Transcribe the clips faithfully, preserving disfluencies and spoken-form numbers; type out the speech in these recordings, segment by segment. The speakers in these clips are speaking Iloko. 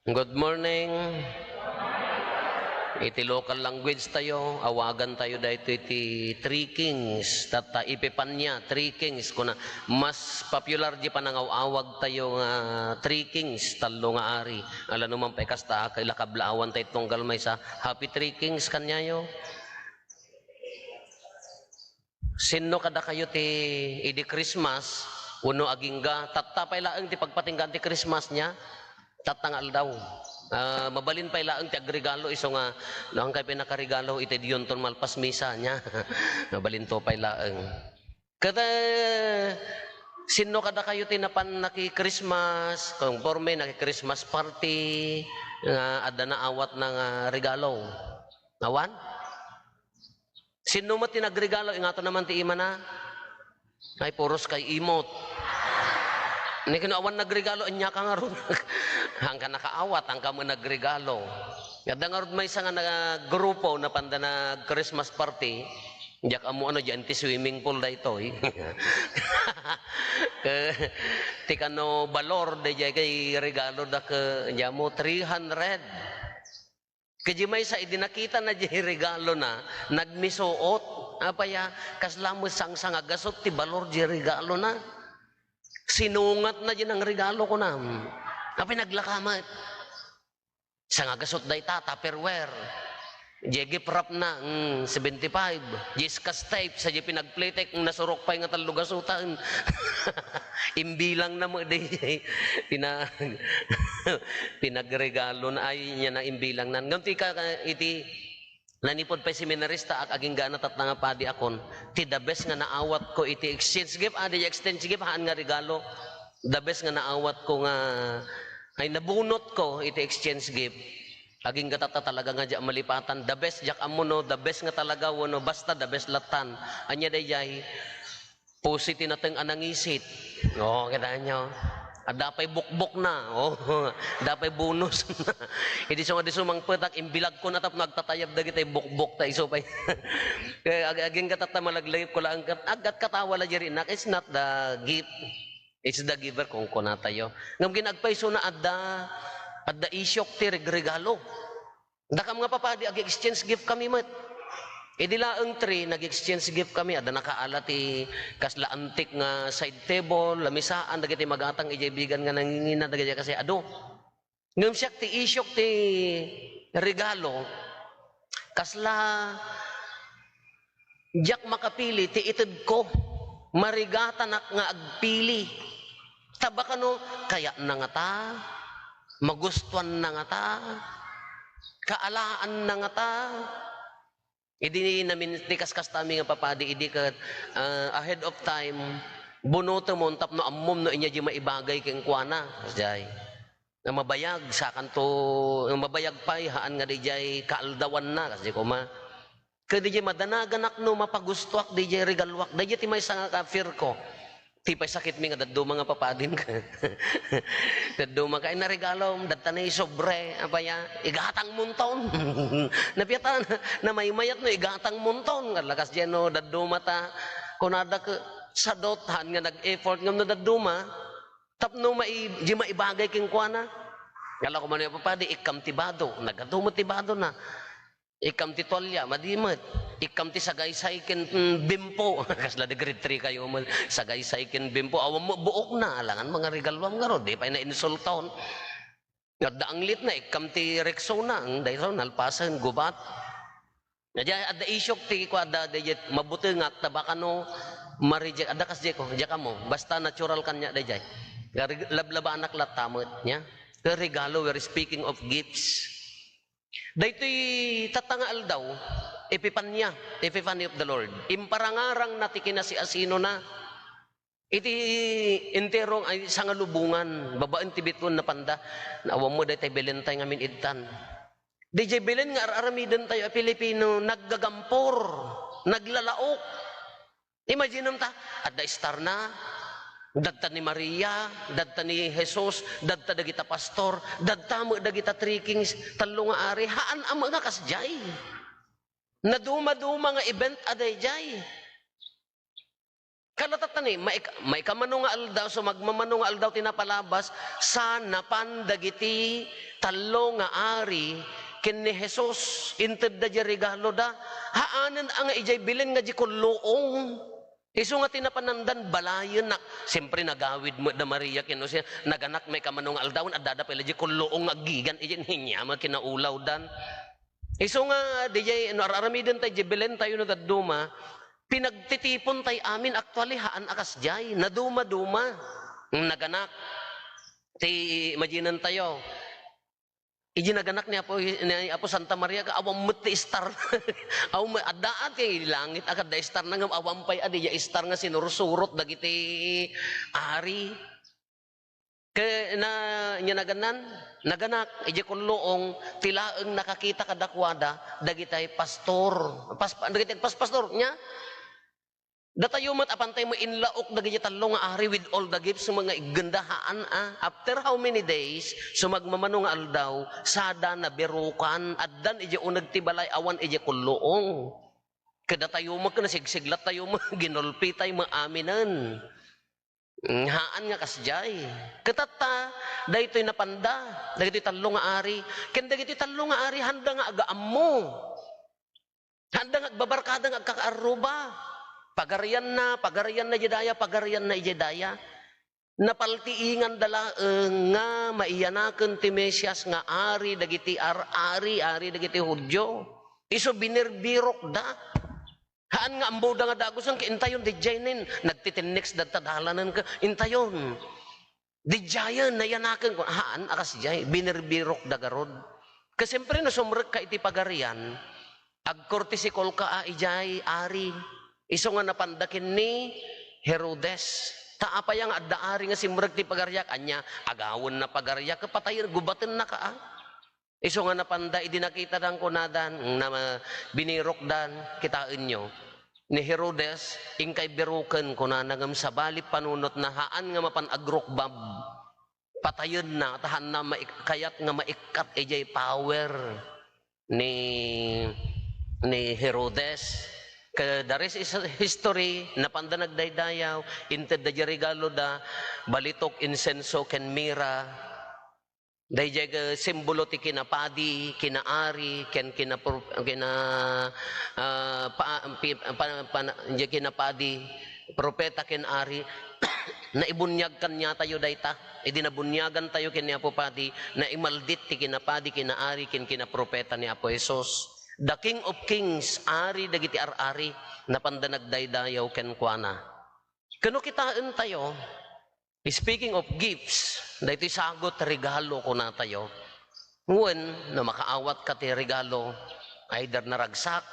Good morning. Iti local language tayo, awagan tayo daytoy iti Three Kings. Tatta, Epifania, Three Kings. Kuna, mas popular di panangaw-awag tayo nga Three Kings, tallo nga ari. Ala no man pay kasta, kaila kablaawan tayo tunggal maysa. Happy Three Kings kaniayo. Sinno kadakayo ti idi Christmas, wenno agingga, tatta pay laeng ti pagpatinggaan ti Christmas nia? Tatta nga aldaw. Ah, mabalin pay laeng ti agregalo, isu nga, no, haankayo pay nakaregalo, iti diyonton malpas misa nia. Mabalinto pay laeng. Ket, eh, sinno kadakayo ti napan naki-Christmas, konforme naki-Christmas party, nga adda naawatna nga regalo? Awan? Sinno met ti nagregalo? Ingato naman ti imana. Ay, puros kay imot. Ni kano awan nagregalo, ania ka ngarud? Haanka nakaawat, haanka met nagregalo. Adda ngarud maysa nga nag-, grupo, napanda nag-Christmas party. Diak ammo ano, diyan ti swimming pool daytoy. Ti kano balor, daydiay kay regalo da ke, diyan mo, three hundred. Kadi maysa, idi nakitana diay regalona, nagmisuot. Apay a, kasla met sangsangagasut ti balor diay regalona. Sinungatna diay nang regalo kuna. Apay naglaka met. Sangagasut dayta, Tupperware. Diay gift wrap na, mm, seventy-five. Diay scotch tape, sadiay pinagplitek, mm, nasurok pay nga tallo gasutan. Imbilang na mo, di, pina-, pinagregalo na, ay, niya na imbilang na. Ngam ti ka, iti, nanipod pay seminarista ak, agingga na tatta nga padi akon, ti the best nga naawat ko iti exchange gift, ah, di exchange gift, haan nga regalo. The best nga naawat ko nga, ay, nabunot ko iti exchange gift. Agingga tatta talaga nga diak malipatan. The best, diak ammo no, the best nga talaga, wenno basta the best lattan. Ania daydiay? Pusi ti nateng a nangisit. Oo, kitaenyo. Adda pay bukbok na. Oo, adda pay bonus na. Idi isu nga di sumangpet ak, imbilag ko na tapno agtatayab dagiti bukbok ta isu pay. Kaya ag-, agingga tatta malaglagip ko laeng ket ag-, agkatawa la diri nak, it's not the gift. It's the giver, kunkunatayo. Ngem kin agpayso na adda, adda isyok ti regregalo. Dakam nga papadi, ag-exchange gift kami met. Idi laeng three, nag-exchange gift kami. Adda nakaala ti kasla antik nga side table, lamisaan, dagiti magatang idiay bigan nga nangingina, dagiti kasi adu. Ngem siak ti isyok ti regalo, kasla diak makapili ti itedko. Marigatanak nga agpili. Ta baka no, kayatna ngata, magustuanna ngata, kaalaanna ngata. Idi namin-, ti kaskastami nga papadi, idi ket, ah, ahead of time, bunotemon tapno ammom no ania di maibagay kenkuana. Kasdiay. Nga mabayag, sakanto, nga mabayag pay, haan nga diay kaaldawanna, kasdiay koma. Ket diay madanaganak no mapagustoak diay regaluak. Diay ti maysa nga ka-fear ko. Ti pay sakit mi nga dadduma nga papadin ka. Dadduma ka, ay, naregalo, dadta ni sobre, apaya, igatang munton. Napiatan, namaymayat no igatang munton. Nga lakas diay no, dadduma ta, kunada ke, sadot, haan nga nag-effort, ngem no dadduma, tapno mai-, di maibagay kenkuana. Kala ko man, "Papa, di ikkam ti bado." Nagadu met ti badona. "Ikkam ti tualia." Madi met. "Ikkam ti sagaysay ken, mm, bimpo." Kasla di grade three kayo met. Sagaysay ken bimpo. Awan mo buokna. Alangan mga regaluam ngarud. Di pay nainsulton. Adda anglitna. "Ikkam ti Rexona." Ang dayto, nalpasen, gubat. Adda, adda isyok ti kua, adda, adda jet mabutengak, ta baka no ma-reject, adda kasdiay ko, diak ammo, basta natural kaniak daydiay. Nga reg-, lablabaanak latta met, nia? Nga regalo, we're speaking of gifts. Daytoy tatta nga aldaw, Epipania, Epiphany of the Lord. Imparangarangna ti kinasiasinona. Iti entero nga sangalubongan, babaen ti bituen napanda, awan mo daytay Belentay ngamin idtan. Diay Belen nga ar-aramidentayo a Pilipino, naggagampor, naglalaok. Imaginem ta, adda istarna, dadta ni Maria, dadta ni Jesus, dadta dagita pastor, dadta met dagita Three Kings, tallo nga ari, haan a met nga kasdiay. Naduma-duma nga event a daydiay. Kalatatani, maik-, maikamano nga aldaw, sumagmamano nga aldaw ti napalabas, sa napan dagiti tallo nga ari ken ni Jesus. Intedda diay regaloda. Haanen a nga idiay Belen nga diay kulluong. Isu nga ti napanandan, balayen nak. Siyempre, nagawid met da Maria ken Jose, naganak maikamano nga aldaw, addada pay la diay kulluong nga aggigan, idiay ninya met kinaulawdan. Isu nga, diay, no, ar-aramiden tay, diay Belen tayo no dadduma, pinagtitipon tay amin, actually, haan a kasdiay, naduma-duma. Naganak, ti, imaginen tayo, idi naganak ni Apo, ni Apo Santa Maria, ka awan met ti star. Awan met, addaat kay langit, a, kadda star na ngem awan pay, a, diay star nga sinursurot dagiti ari. Ke-, na, nya naganan, naganak, idiay kulluong, ti laeng nakakita kadakuada, dagitay pastor. Pas-, dagitay paspastor, nya? Datayo met, apantay met inlaok dagiti tallo nga ari with all the gifts nga iggenda, haan a. After how many days, sumagmamano nga aldaw, sada nabirukan, addan idiay uneg ti balay, awan idiay kulluong. Kadatayo met, nasigsiglattayo met, ginulpitay met aminen. Mm, haan nga kasdiay. Ket tatta, daytoy napanda, dagitoy tallo nga ari. Ken dagitoy tallo nga ari, haanda nga agaammo. Haanda nga agbabarkada nga agkakaarruba. Pagarianna, pagarianna idiay daya, pagarianna idiay daya. Napaltiinganda laeng nga maiyanaken ti Mesias nga ari dagiti ar-ari, ari dagiti Judio. Isu binirbirokda. Haan nga ammoda nga dagusen, ket intayon, didiay nen, nagtitinneksda ta dalanen, ket intayon. Didiayen, naiyanaken, haan a kasdiay, binirbirokda garud. Ket siempre, no sumrekka iti pagarian, agkortesikolka a idiay ari. Isu nga napanda ken ni Herodes. Ta apay a nga adda ari nga simrek ti pagariak, ania, agawenna pagariak, ket patayen, gubatennaka a. Isu nga napanda, idi nakitada, kunadan, na, binirokdan, kitaenyo. Ni Herodes, inkay biroken, kunana, ngem sabali panunotna, haan nga mapan agrukbab. Patayenna, ta haanna maik-, kayat nga maikkat idiay power ni, ni Herodes. Ket the rest is history, napanda nagdaydayaw, intedda diay regaloda, balitok, insenso, ken mira. Daydiay ket simbolo ti kinapadi, kinaari, ken kinapro-, kina-, ah, pa-, pi-, pa-, pa-, diay kinapadi, propeta, ken ari. Naibuniag kaniatayo dayta. Idi nabuniagantayo ken ni Apo Padi, naimaldit ti kinapadi, kinaari, ken kinapropeta ni Apo Jesus. The King of Kings, Ari dagiti ar-ari, napanda nagdaydayaw kenkuana. Ken no kitaentayo, speaking of gifts, daytoy sagut, regalo, kunatayo. Wen, no makaawatka ti regalo, either naragsak,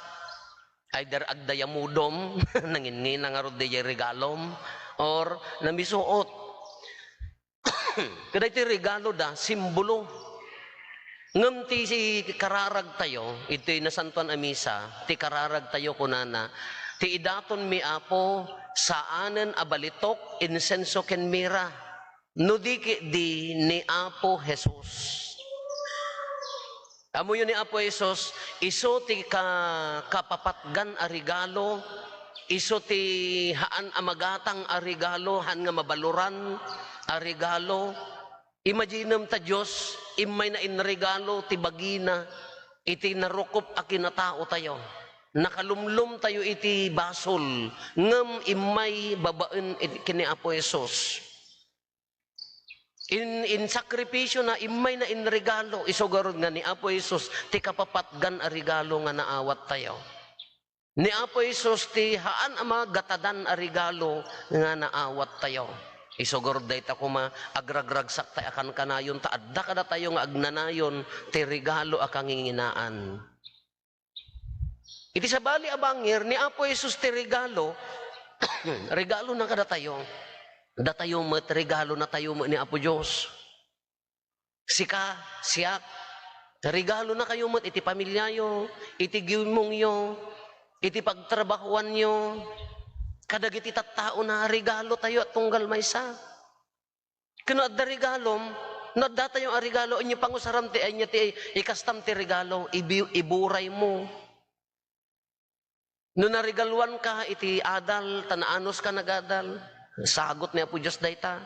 either agdayamudom, nanginnina ngarud daydiay regalom, or namisuot. Kadaytoy regaloda, simbolo. Ngem ti kararagtayo, iti Nasantoan a Misa, ti kararagtayo kunana, "Ti idatonmi, Apo, saanen a balitok, insenso, ken mira, no di ketdi ni Apo Jesus." Ammoyo ni Apo Jesus, isu ti ka-, kapapatgan a regalo, isu ti haan a magatang a regalo, haan nga mabaloran a regalo. Imaginem ta Dios, immayna inregalo ti bagina iti narukop a kinataotayo. Nakalumlomtayo iti basol, ngem immay babaen iti, ken ni Apo Jesus. In, in sakrifisio na, immay na in regalo, isu garud nga ni Apo Jesus ti kapapatgan a regalo nga naawat tayo. Ni Apo Jesus ti haan a magatadan a regalo nga naawat tayo. Isu garud dayta koma, agragragsak tay a kankanayon, ta adda kadatayo nga agnanayon ti regalo a kanginginaan. Iti sabali a bangir, ni Apo Jesus ti regalo, regalo na kadatayo. Datayo met, regalo na tayo met ni Apo Dios. Sika, siak, regalo na kayo met iti pamilyayo, iti gimongyo, iti pagtrabahoanyo, kadagiti tattao na regalo tayo at tunggal maysa. Ken no adda regalom, no adda tayo a regalo, inyo pangusaram ti, inyo ti ikastam ti regalo, ibi-, iburay mo. No naregaluanka iti adal, ta naanuska nagadal, sagot ni Apo Dios dayta.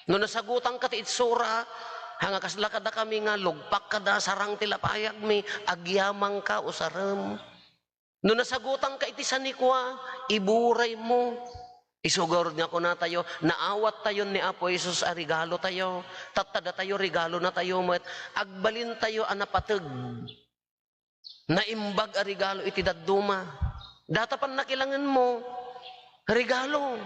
No nasagutanka ti itsura, ha nga kasla kadakami nga lugpak kada sarang ti lapayagmi, agyamangka, usarem. No nasagutanka iti sanikua, iburaymo. Isu garud nga kunatayo, naawattayon ni Apo Jesus a regalotayo, tatta datayo regalonatayo met, agbalintayo a napateg. Naimbag a regalo iti dadduma. Data pannakilangenmo, regalo.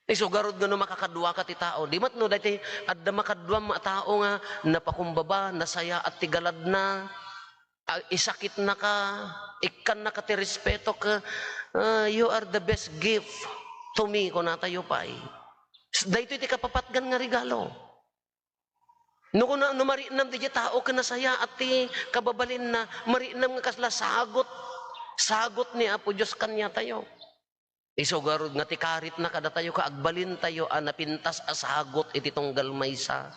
Isu garud nga no makakaduaka ti tao, di met no daytoy adda makaduam a tao nga napakumbaba, nasayaat ti galadna, a, isakitnaka, ikkannaka ti respeto ket, ah, "You are the best gift to me," kunatayo pay. Daytoy ti kapapatgan nga regalo. No kuna-, no mariknam didiay tao ken nasayaat ti kababalinna, mariknam nga kasla sagut, sagut ni Apo Dios kaniatayo. Isu garud nga ti karitna kadatayo ket agbalintayo a napintas a sagut iti tunggal maysa.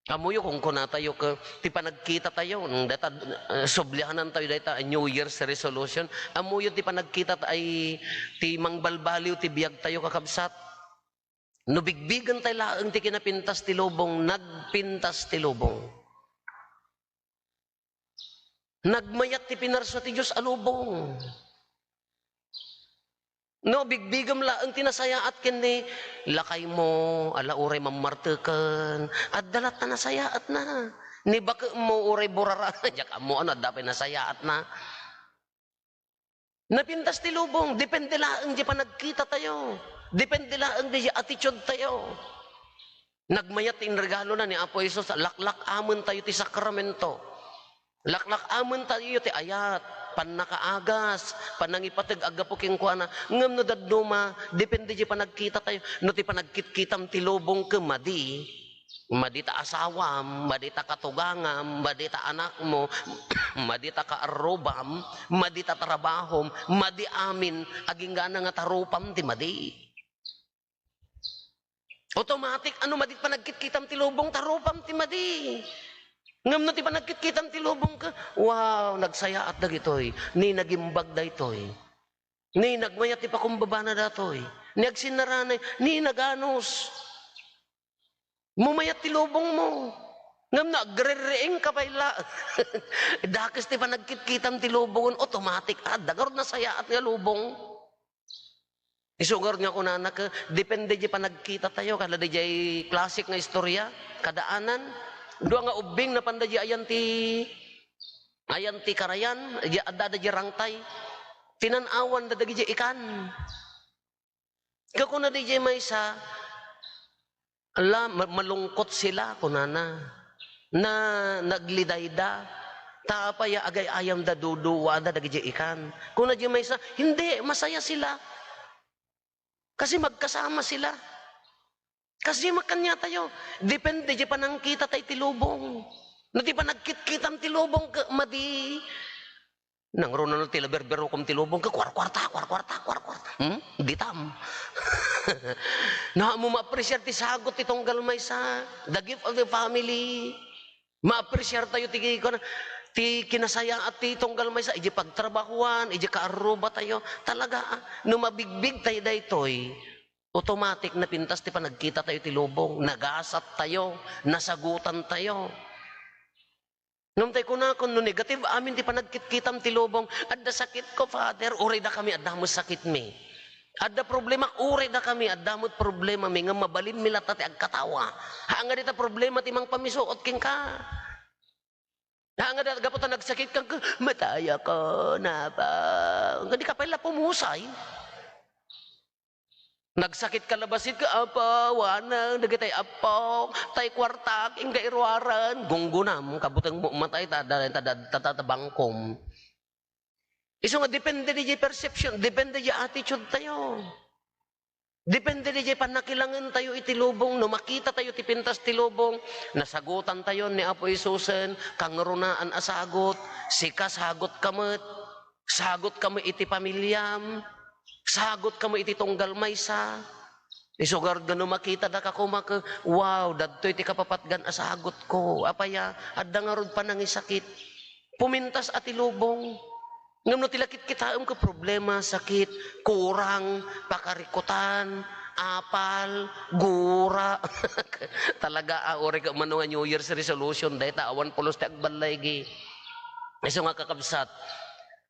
Ammoyo, kunkunatayo ket ti panagkitatayo, dayta, eh, sublianantayo dayta a New Year's resolution. Ammoyo ti panagkita ay ti mangbalbaliw ti biagtayo, kakabsat. No bigbigentay laeng ti kinapintas ti lubong, nagpintas ti lubong. Nagmayat ti pinarsua ti Dios a lubong. No bigbigem laeng ti nasayaat ken ni lakaymo, ala, uray mammarteken, adda latta nasayaatna. Ni bakemmo, uray burara, diak ammo no adda pay nasayaatna. Napintas ti lubong, depende laeng di panagkitatayo. Depende laeng di attitude-tayo. Nagmayat ti inregalona ni Apo Jesus, laklak-amentayo ti sakramento. Laklak-amentayo ti ayat, pannakaagas, panangipateg a gapu kenkuana. Ngem no dadduma, depende di panagkitatayo. No ti panagkitkitam ti lubong ket madi, madi ta asawam, madi ta katugangam, madi ta anakmo, madi ta kaarrubam, madi ta trabahom, madi amin, agingga nga tarupam ti madi. Automatic, ano, madi panagkitkitam ti lubong, tarupam ti madi. Ngem no ti panagkitkitam ti lubong ket, wow, nagsayaat dagitoy, ni nagimbag daytoy, ni nagmayat ti pakumbabana datoy, ni agsinnaranay, ni naganus. Mumayat ti lubongmo. Ngem no agrirriingka pay la, dakes ti panagkitkitam ti lubongen, automatic, adda garud nasayaat nga lubong. Isu garud nga kunana ket, depende di panagkitatayo, kada diay classic nga istorya, kadaanan, dua nga ubbing napanda di ayan ti, ayan ti karayan, di adda, adda di rangtay. Tinan-awanda dagiti ikan. Ket kuna diay maysa, "Ala, ma-, malungkot sila," kunana. Na, naglidayda. Ta apay a agay-ayamda, duduwada dagiti ikan. Kuna diay maysa, "Hindi, masaya sila. Kasi magkasama sila." Kasi makaniatayo, depende di panangkitatayo ti lubong. No ti panagkitkitam ti lubong ket madi, nangruna no ti laberberokom ti lubong ket kuarkuarta, kuarkuarta, kuarkuarta. Hmm? Ditam. No, ammo maapresiar ti sagut ti tunggal maysa, the gift of the family. Maapresiartayo ti, kuwan, ti kinasayaat ti tunggal maysa, iti pagtrabahuan, iti kaarrubatayo. Talaga, ah, no mabigbigtayo daytoy, automatic napintas ti panagkitatayo ti lubong, nagasattayo, nasagutantayo. Ngem tay kunakon, no negative amin ti panagkitkitam ti lubong, "Adda sakitko, Father, uray dakami, adda met sakitmi. Adda problema, uray dakami, adda met problemami, ngem mabalinmi latta ti agkatawa. Haan nga dita problema ti mangpamisuot kenka." Haan nga dita gapu ta nagsakitka, "Matay ako, Napa." Nga di ka pay la pumusay. Nagsakitka labasit ket, "Apa, waneng dagitay appo, tay kuartak, ingga iruaren." Gunggunam, kabutengmo matay, ta, ta, ta, ta, ta, ta bangkom. Isu nga depende diay perception, depende diay attitude tayo. Depende diay pannakilangentayo iti lubong. No makitatayo ti pintas ti lubong, nasagutantayo ni Apo Jesusen, kangrunaan a sagut, sika sagutka met, sagutka met iti pamiliam, sagutka met iti tunggal maysa. Isu garud nga no makitada ka koma ket, "Wow, dagitoy ti kapapatgan a sagutko." Apay a, adda ngarud panangisakit. Pumintas a ti lubong. Ngem no ti lakitkitaem ket problema, sakit, kurang, pakarikutan, apal, gura. Talaga, ah, uray ka umano nga New Year's resolution, dayta awan pulos ti agballaigi. Isu nga kakabsat,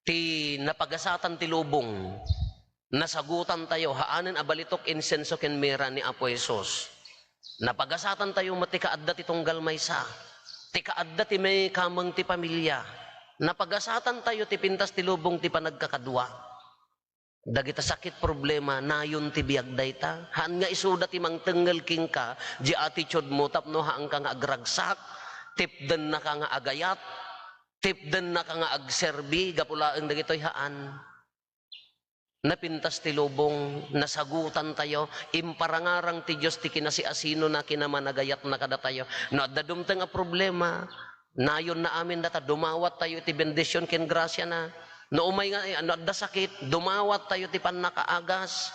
ti napagasatan ti lubong, nasagutan tayo, haanen a balitok, insenso ken mira ni Apo Jesus. Napagasatan tayo met ti kaadda ti tunggal maysa, ti kaadda ti maikameng ti pamilya. Napagasatan tayo ti pintas ti lubong ti panagkakadua. Dagita sakit, problema, nayon ti biag dayta. Haan nga isuda ti mangtengngel kenka, di attitude mo, tapno haanka nga agragsak, tipdennaka nga agayat, tipdennaka nga agserbi, gapu laeng dagitoy haan. Napintas ti lubong, nasagutan tayo, imparangarang ti Dios ti kinasiasinona, kinamanagayatna kadatayo. No adda dumteng a problema, nayonna amin data, dumawat tayo iti bendision ken grasiana. No umay nga, no adda sakit, dumawat tayo ti pannakaagas.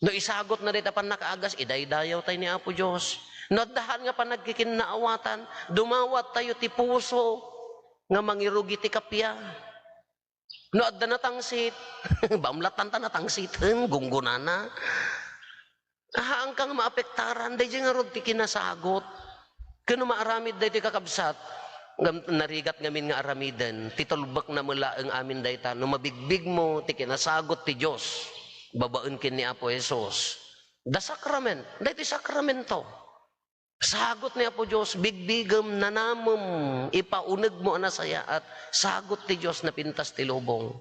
No isagutna dayta pannakaagas, idaydayaw tayo ni Apo Dios. No adda haan nga panagkikinnaawatan, dumawat tayo ti puso nga mangirugi ti kappia. No adda natangsit, bamlatan ta natangsit, hmm, gunggonana. Haanka nga maapektaran, daydiay ngarud ti kinasagot. Ken no maaramid daytoy, kakabsat, ngem narigat ngamin nga aramiden, ti tulbekna met laeng amin dayta, no mabigbigmo ti kinasagot ti Dios babaen ken ni Apo Jesus. The sacrament, daytoy sakramento. Sagot ni Apo Dios, bigbigem, nanamem, ipaunegmo a nasayaat, sagot ti Dios, napintas ti lubong.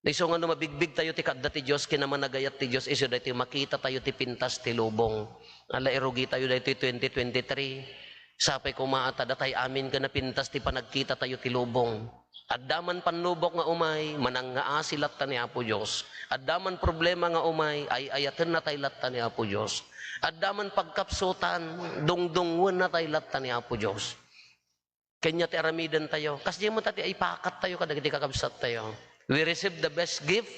Isu nga no mabigbig tayo ti kaadda ti Dios, kinamanagayat ti Dios, isu daytoy makita tayo ti pintas ti lubong. Ala, irugi tayo daytoy twenty twenty-three. Sapay koma a ta datay amin ken napintas ti panagkita tayo ti lubong. Adda man pannubok nga umay, manangngaasi latta ni Apo Dios. Adda man problema nga umay, ay-ayatenna tay latta ni Apo Dios. Adda man pagkapsutan, dungdungngoenna tay latta ni Apo Dios. Kanya ti aramiden tayo. Kasdiay met ti ipakat tayo kadagiti kakabsat tayo. We receive the best gift,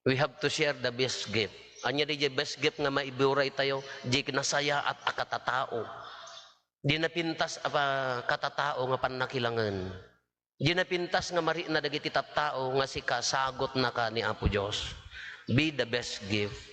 we have to share the best gift. Ania diay best gift nga maiburay tayo? Di nasayaat a katatao. Di napintas a pa-, katatao nga pannakilangen. Di napintas nga marikna dagiti tattao nga sika, sagutnaka ni Apo Dios. Be the best gift.